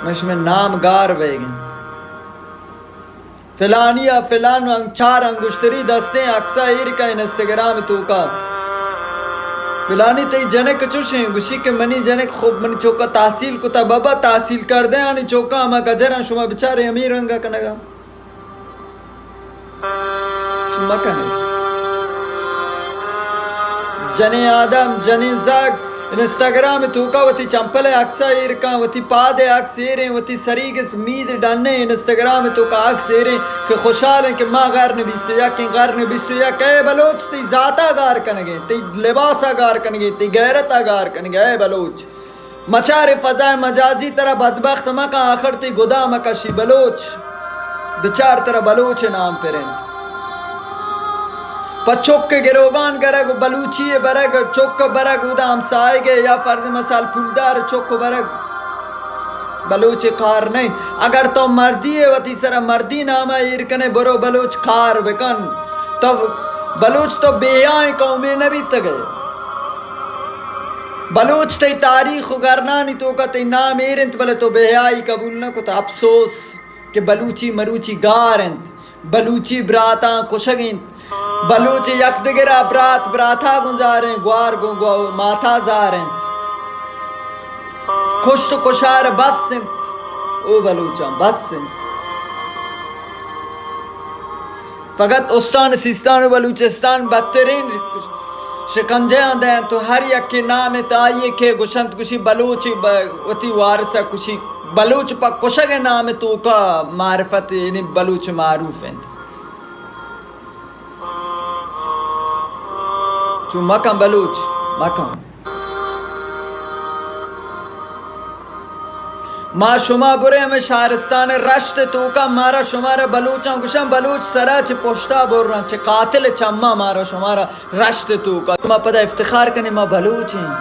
مش میں نام گار بیگ انت۔ فلانی ء فلان انگ-، چار انگشتری دستیں عکس ء ایر کن انسٹاگرام توکا۔ فلانی تئی جنک چوشیں، گوشی کہ منی جنک خوب منی چوکا تحصیل کتا۔ بابا، تحصیل کردہ آنی چوکا ہما گجراں شما بچارے ہمیں رنگا کنگا۔ چو مکنے۔ جنیں آدم، جنیں زاگ، انسٹاگرام توکا وتی چمپل ء عکس ء ایر کن، وتی پاد ء عکس ایریں، وتی سریگ ء مید ڈنیں، انسٹاگرام توکا عکس ایریں کہ خوشحالیں کہ ما قرن بیست و یکیں، قرن بیست و یک۔ اے بلوچ، تئی ذاتا گار کنگیں، تئی لباسا گار کنگیں، تئی غیرتا گار کنگیں۔ اے بلوچ، مچار فضائے مجازی ترا بدبخت مکن، آخر تئی گدام کشی بلوچ۔ بچار ترا بلوچ نام پرنت۔ پہ چک گروگان گرگ و بلوچی برگ، چک برگ اودا ہمسائگ یا فرض مثال پولدار چک برگ۔ بلوچ کار نہیں۔ اگر تو مردی ہے وتی سرا مردی نامہ ایر کنے، برو بلوچ کار بکن۔ تو بلوچ تو بے حیائیں قومے نہ بیتگے۔ بلوچ تئی تاریخ و گرنانی توکا تئی نام ایر انت، بلے تو بے حیائی قبول نہ کت۔ افسوس کہ بلوچی مروچی گار انت، بلوچی براتاں کشگ انت، بلوچ یک دگرا برات براتا گوں زاریں، گوار گوں گو-، ماتا زار انت۔ کش و کشار بس انت، او بلوچاں بس انت۔ فقط استان سیستان و بلوچستان بدترین شکنجہ آں دینت و ہر یکے نام انت آئی کہ گوشنت، گوشی بلوچ ب-، وتی وارث ء کشی۔ بلوچ پہ کشگ ء نام توکا معرفت، یعنی بلوچ معروف انت۔ چو مکن بلوچ، مکن۔ ما شما برے ہمیں شہرستان رشت توکا، مارا شمارا بلوچاں گوشاں، بلوچ سرا چہ پشتا برن، چہ قاتل چما مارا شمارا رشت توکا۔ ما پدا افتخار کنیں ما بلوچیں۔